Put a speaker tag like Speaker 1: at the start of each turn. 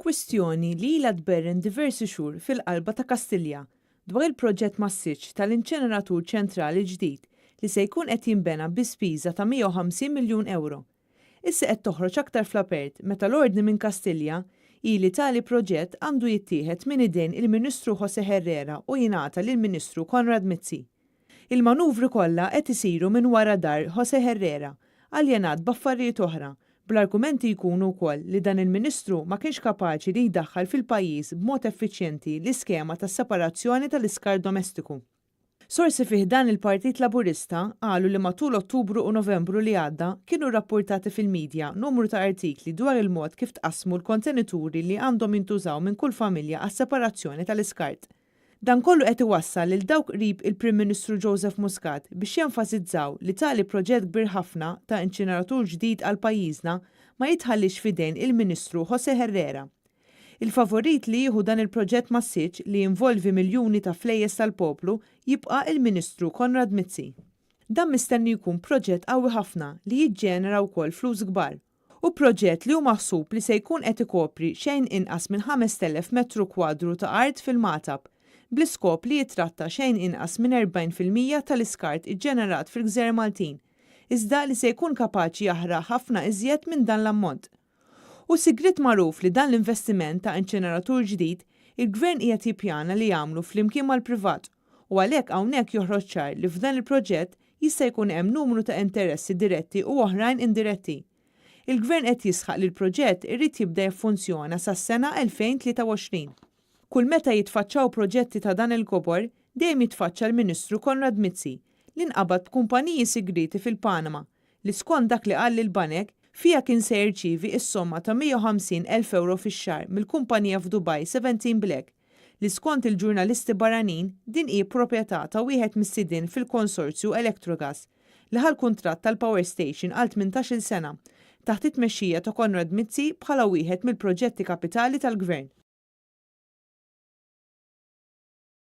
Speaker 1: Kwistjoni li ilha tberren diversi xhur fil-qalba ta' Kastilja dwar il-proġett massiċċ tal-inċeneratur ċentrali ġdid li se jkun qed jinbena bi spiża ta' 150 miljun ewro. Issa qed toħroġ aktar fl-apert meta l-ordni minn Kastilja hi li tali proġett għandu jittieħed minn idejn il-Ministru José Herrera u jingħata lill-Ministru Konrad Mizzi. Il-manuvri kollha qed isiru minn wara dar José Herrera, aljenat b'affarijiet oħra, bl-argumenti jkunu wkoll li dan il-Ministru ma kienx kapaċi li jdaħħal fil-pajjiż b'mod effiċjenti l-iskema tas-separazzjoni tal-iskart domestiku. Sorsi fi ħdan il-Partit Laburista qalu li matul Ottubru u Novembru li għadda kienu rrappurtati fil-midja numru ta' artikli dwar il-mod kif tqassmu l-kontenituri li għandhom jintużaw minn kull familja għas-separazzjoni tal-iskart. Dan kollu qed iwassal lil dawk qrib il-Prim Ministru Joseph Muscat biex jenfasizzaw li tali proġett kbir ħafna ta' inċineratur ġdid għal pajjiżna ma jitħalliex f'idejn il-Ministru José Herrera. Il-favorit li jieħu dan il-proġett massiċċ li jinvolvi miljuni ta' flejjes tal-poplu jibqa' il-Ministru Konrad Mizzi. Dan mistenni jkun proġett qawwi ħafna li jiġġenera wkoll flus kbar. Hu proġett li hu maħsub li se jkun qed ikopri xejn inqas minn 5,000 metru kwadru ta' art fil-Magħtab, bl-iskop li jitratta xejn inqas minn 40% tal-iskart iġġenerat fil-gżejjer Maltin, iżda li se jkun kapaċi jaħraq ħafna iżjed minn dan l-ammont. Hu sigriet magħruf li dan l-investiment ta' inċineratur ġdid, il-Gvern qiegħed jippjana li jagħmlu flimkien mal-privat u għalhekk hawnhekk joħroġ ċar li f'dan il-proġett jista' jkun hemm numru ta' interessi diretti u oħrajn indiretti. Il-Gvern qed jisħaq li l-proġett irid jibda jiffunzjona sas-sena 2023. Kull meta jitfaċċaw proġetti ta' dan il-kobor, dejjem jitfaċċa l-Ministru Konrad Mizzi, li nqabad b'kumpaniji sigrieti fil-Panama li skont dak li qal lill-banek, fiha kien se jirċievi s-somma ta' 150 elf ewro fix-xahar mill-kumpanija f'Dubai 17 Black, li skont il-ġurnalisti barranin din hi proprjetà ta' wieħed mis-sidien fil-konsorzju Electrogas li ħa l-kuntratt tal-power station għal 18-il sena taħt it-tmexxija ta' Konrad Mizzi bħala wieħed mill-proġetti kapitali tal-Gvern.